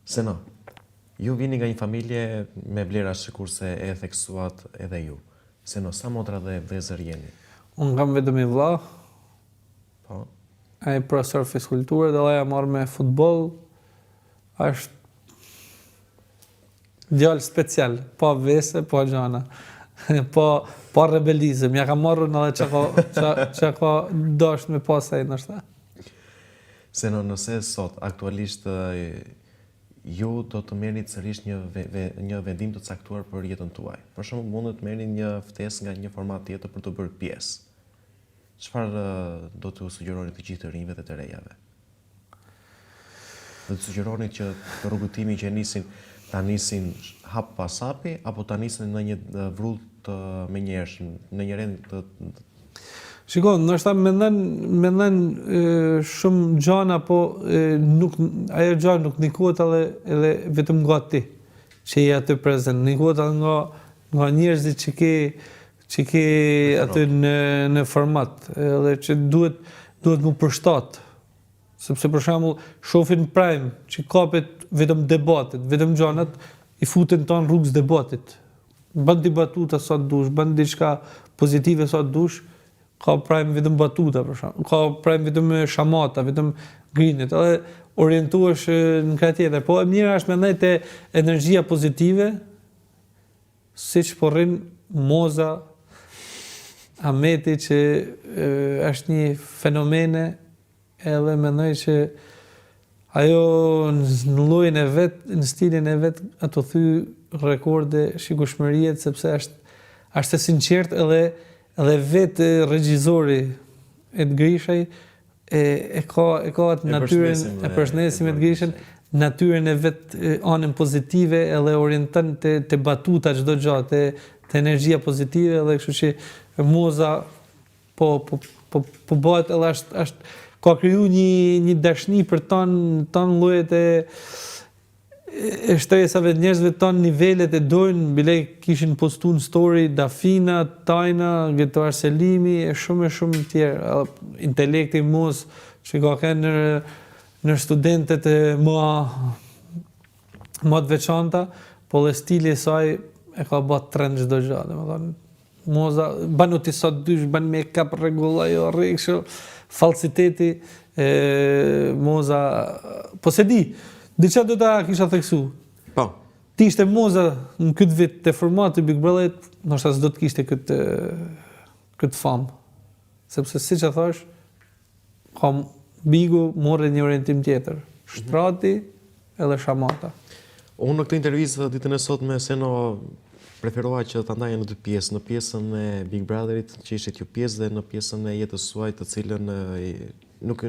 Seno, ju vini nga një familje me vlera sikurse e theksuat edhe ju. Seno, sa motra dhe vëllezër jeni? Unë kam vetëm një vëlla. Po. Ai profesor fiskulture dhe ai marr me futboll. Është djalë special, pa vese, pa gjana. pa pa rebelizëm, ja ka marrë edhe çka ka çka çka ka dashur me pas ai ndoshta. Seno nëse sot aktualisht ju do të merrni sërish një një vendim të caktuar për jetën tuaj. Për shembull, mundet të merrni një ftesë nga një format tjetër për t'u bërë pjesë. Çfarë do t'u sugjeroni të gjithë të rinjve dhe të rejave? Do të sugjeroni që rrugëtimin që e nisin ta nisin hap pas hapi apo ta nisin në një vrull të menjëhershëm, në një rend të Shiko, ndoshta mendon mendon shumë gjana, po e, nuk ajo gjë nuk ndikohet edhe edhe vetëm nga ti që je aty prezent, ndikohet edhe nga nga njerëzit që ke që ke aty në në format, edhe që duhet duhet mu përshtat. Sepse për shembull, shofin prime që kapet vetëm debatet, vetëm gjanat, i futen tanë rrugës debatit. Bën ti batuta sa të dush, bën diçka pozitive sa të dush, ka prime vetëm batuta për shembull, ka prime vetëm shamata, vetëm grinjet, edhe orientohesh në krah tjetër. Po e mira është me ndejt te energjia pozitive, siç po rrin Moza Ahmeti që është një fenomene edhe mendoj që ajo në llojin e vet, në stilin e vet ato thy rekorde shikueshmërie sepse është është e sinqert edhe edhe vetë regjizori Ed Grishaj e e ka e ka atë natyrën e përshëndesim Ed Grishën natyrën e vet anën pozitive edhe orienton te te batuta çdo gjë te te energjia pozitive edhe kështu që Moza po po po po bëhet edhe është është ka kriju një një dashni për tan tan llojet e e shtresave të njerëzve tanë nivelet e dojnë, bile kishin postu në story Dafina, Tajna, Getoar Selimi e shumë e shumë tjerë. Edhe intelekti mos që ka qenë në në studentet e më më të veçanta, po dhe stili i saj e ka bë trend çdo gjë, domethënë Moza, banu ti sa t'dush, ban make-up rregull ajo rri kështu, falsiteti e Moza, po se di, diçka do ta kisha theksu. Po. Të ishte Moza në këtë vit te formati Big Brother, ndoshta s'do të kishte këtë këtë famë. Sepse siç e thash, Ka Bigu morri një orientim tjetër. Shtrati edhe shamata. Unë në këtë intervistë ditën e sotme Seno preferova që ta ndaja në dy pjesë, në pjesën e Big Brotherit që ishit ju pjesë dhe në pjesën e jetës suaj të cilën nuk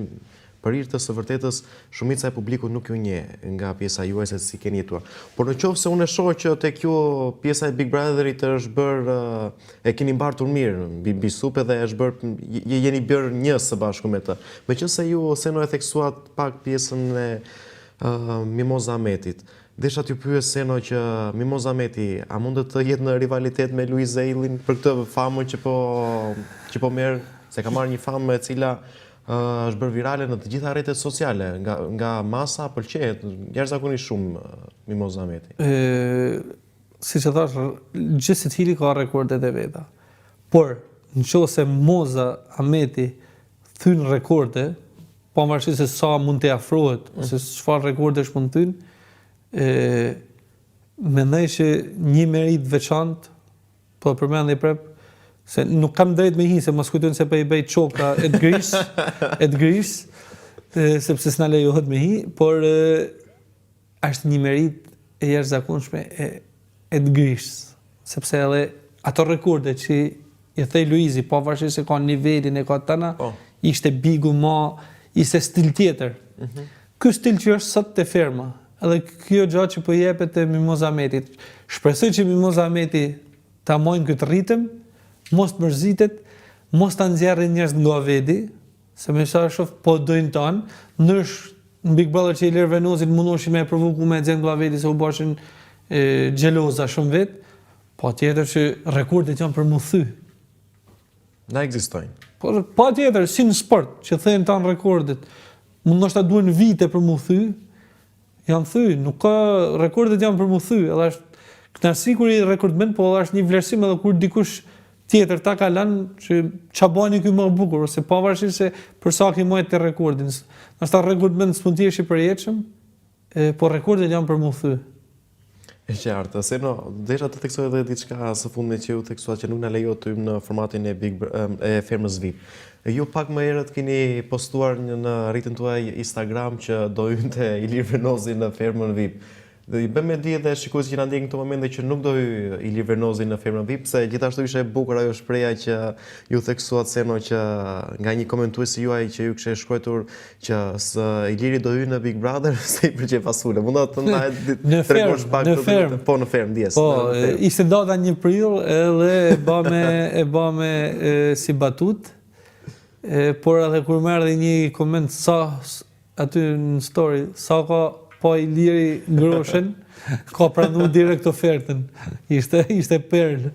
për hir të së vërtetës shumica e publikut nuk ju njeh nga pjesa juaj se si keni jetuar. Por në qoftë se unë e shoh që tek ju pjesa e Big Brotherit është bërë E keni mbartur mirë mbi mbi supe dhe është bërë jeni bërë një së bashku me të. Meqenëse ju Seno e theksuat pak pjesën e Mimoza Ahmetit. Desha t'ju pyes Seno që Mimoza Ahmeti a mundet të jetë në rivalitet me Luiz Ejllin për këtë famën që po që po merr, se ka marrë një famë e cila është bërë virale në të gjitha rrjetet sociale, nga nga masa pëlqehet jashtëzakonisht shumë Mimoza Ahmeti. Ë siç e thash, gjithsecili ka rekordet e veta. Por, në qoftë se Moza Ahmeti thyn rekorde, pavarësisht se sa mund të afrohet, mm. ose çfarë rekordesh mund të thyn, e, mendoj që një meritë të veçantë, po e përmendi prap, se nuk kam drejt me hi, se mos kujtojnë se po i bëj qoka Ed Grish, Ed Grish, sepse s'na lejohet me hi, por e, Është një meritë e jashtëzakonshme e Ed Grishës, sepse edhe ato rekorde që i theu Luizi, pavarësisht se ka nivelin e ka tana, po. ishte bigu ma, ishte stil tjetër. Mm -hmm. Ky stil që është sot te ferma, edhe kjo gjë që po jepet te Mimoza Ahmetit. Shpresoj që Mimoza Ahmeti ta majnë këtë ritëm, mos të mërzitet, mos ta nxjerrin njerëz nga vedi, Se me sa shoh po dojnë tanë, nësh në Big Brother që Ilir Venozin mundoheshin me e provoku me e nxjerr nga vedi se u bëshin xheloza shumë vet, patjetër që rekordet janë për mu thy. Na ekzistojnë. Po patjetër si në sport që thyen tanë rekordet, mund ndoshta duhen vite për mu thy. Janë thy, nuk ka rekordet janë për mu thy, edhe është kënaqësi kur je rekordmen, po edhe është një vlerësim edhe kur dikush tjetër ta kalon që ça bani ky më bukur ose pavarësisht se për sa ke majt rekordin. Ndoshta rekordmen s'mund të jesh i përjetshëm, e, po rekordet janë për mu thy. E qartë. Seno, desha të theksoj edhe diçka së fundmi që ju theksuat që nuk na lejohet të hyjmë në formatin e Big e fermës VIP. Ju pak më herët keni postuar një në rrjetin tuaj Instagram që do hynte Ilir Vrenozi në fermën VIP. Dhe i bëjmë me dije dhe shikuesit që na ndjekin në këto momente që nuk do hyjë Ilir Vrenozi në fermën VIP, se gjithashtu ishte e bukur ajo shprehja që ju theksuat Seno që nga një komentues i juaj që ju kishte shkruajtur që së Iliri do hyjë në Big Brother se i pëlqen fasule. Mund ta na në tregosh pak në fermë. Po në fermë, ndjesë. Po, ishte data 1 prill edhe e bame e bame e, si batut. E, por edhe kur më erdhi një koment sa Aty në story, sa ka pa Iliri groshin, ka pranu direkt ofertën. Ishte, ishte perlë.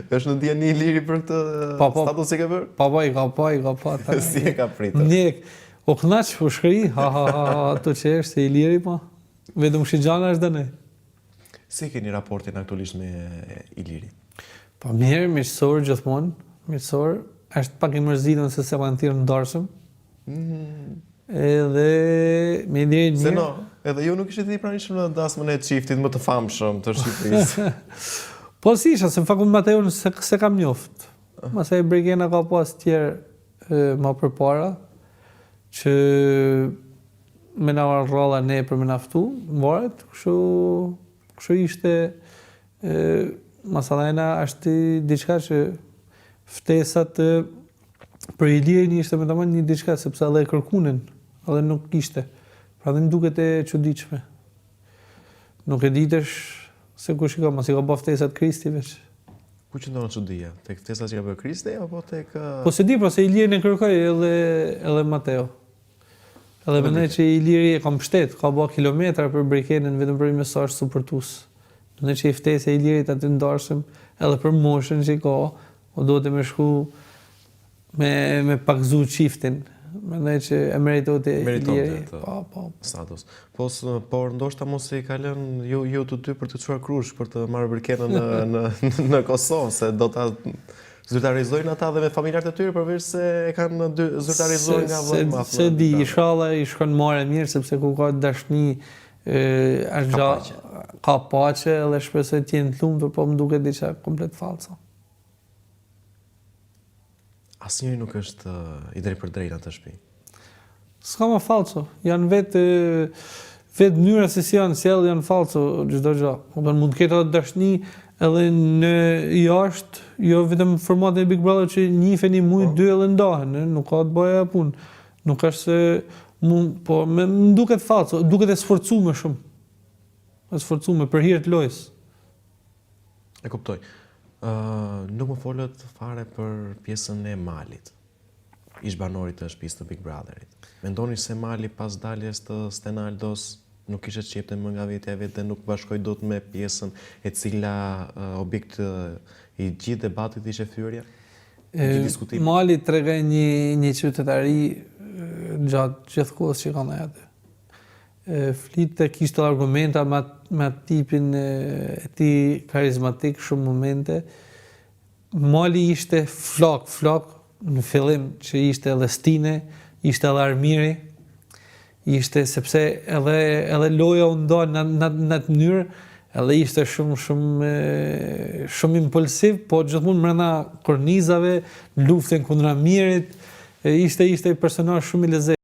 Është në dijeni Iliri për këtë pa, po, status që ke bërë? Pa, po, i ka pa, i ka pa. Ta, si e ka pritur? Njek, u knaq, u shkri, ha, ha, ha, ha, ato që është, se Iliri, po. Vetëm kshi gjana është dhe ne. Si keni raportin aktualisht me Ilirin? Po mirë, miqësor gjithmonë, miqësor, është pak i mërzitun se s'e kanë thirrë në darsëm. Mm. Edhe me Ilirin mirë. Seno, edhe ju nuk ishit i pranishëm në dasmën e çiftit më të famshëm të Shqipërisë. po si isha, se në fakt unë Mateon s'e, s'e kam njoft. Masej Brikena ka pas tjerë ma përpara, që me na ardhë rralla ne për me na ftu, varet, kështu, kështu ishte, e, masalena është diçka që ftesat për Ilirin ishte me të një diçka, sepse edhe e kërkunin, edhe nuk ishte. Pra dhe më duket e çuditshme. Nuk e di tash se kush i ka, mos i ka ba ftesat Kristi veç. Ku qëndron çudia? Tek ftesat që ka bërë Kristi apo tek Po s'e di, pra se Ilirin e kërkoi edhe edhe Mateo. Edhe mendoj që Iliri e ka mbështet, ka ba kilometra për Brikenën vetëm për një mesazh suportues. Mendoj që ftesa e Ilirit aty në darsëm, edhe për moshën që ka, o duhet me shku me me pagëzu çiftin. Mendoj që e meritonte Iliri. Po, po. Status. Po, por ndoshta mos i ka lënë ju ju të dy për të çuar krushk për të marrë Brikenën në në në Kosovë, se do ta zyrtarizojnë ata dhe me familjarët e tyre përveç se e kanë dy zyrtarizuar nga vëllai i madh. S'e di, ishalla i shkon marë e mirë sepse ku ka dashni është ka paqe. Ka paqe dhe shpresoj të jenë të lumtur, po më duket diçka komplet falso. Asnjëri nuk është i drejtpërdrejtë në atë shtëpi. S'ka më fallco, janë vetë vetë mënyra se si janë sjell janë fallco çdo gjë. Kupton mund të ketë edhe dashni edhe në jashtë, jo vetëm formatin e Big Brother që njifen një muaj, po. dy edhe ndahen, nuk ka të bëjë ajo punë. Nuk është se mund, po më, më duket fallco, duket e sforcuar shumë. E sforcuar për hir të lojës. E kuptoj. Ë uh, nuk më folët fare për pjesën e Malit. Ish banorit të shtëpisë të Big Brotherit. Mendoni se Mali pas daljes të Stenaldos nuk kishte ç'jepte më nga vetja e vet dhe nuk bashkoi dot me pjesën e cila uh, objekt uh, i gjithë debatit ishte fyerja? E, Mali tregoi një një qytetari gjatë gjithë kohës që ka ndejt aty. Flitte, kishte argumenta me me atë tipin e tij karizmatik shumë momente. Mali ishte flak, flak në fillim që ishte edhe Stine, ishte edhe Armiri, ishte sepse edhe edhe loja u nda në në në atë mënyrë, edhe ishte shumë shumë shumë impulsiv, po gjithmonë mbrenda kornizave, në luftën kundra Mirit, ishte ishte personazh shumë i lezetshëm.